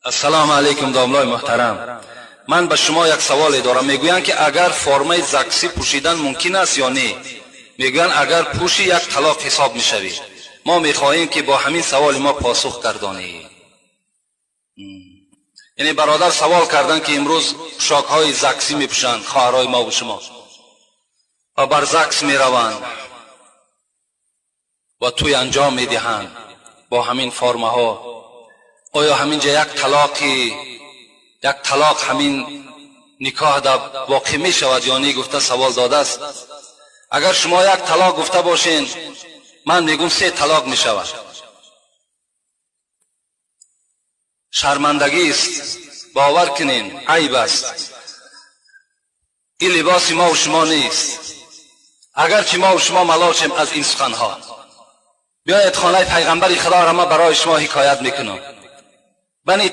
Ассалому алайкум, домлои муҳтарам. Ман ба шумо як саволе дорам. Мегӯянд, ки агар формаи ЗАГСӣ пӯшидан мумкин аст ё не? Мегӯянд, агар пӯшӣ, як талоқ ҳисоб мешавӣ. Мо мехоҳем, ки бо ҳамин саволи мо посух гардонӣ. Яъне бародар савол карданд, ки имрӯз пӯшокҳои ЗАГСӣ мепӯшанд хоҳарҳои мо ва шумо ва бар ЗАГС мераванд ва тӯй анҷом медиҳанд бо ҳамин формаҳо. Оё ҳаминҷа як талоқ ҳамин никоҳ да воқеъ мешавад ё не, гуфта савол додааст. Агар шумо як талоқ гуфта бошен, ман мегӯм, се талоқ мешавад. Шармандагист, бовар кунен, айб аст. Ин либоси мо шумо нест, агарчи мо шумо малол шем аз ин суханҳо. Биёед, хонаи пайғамбари Худоро ман барои шумо ҳикоят мекунам. Бани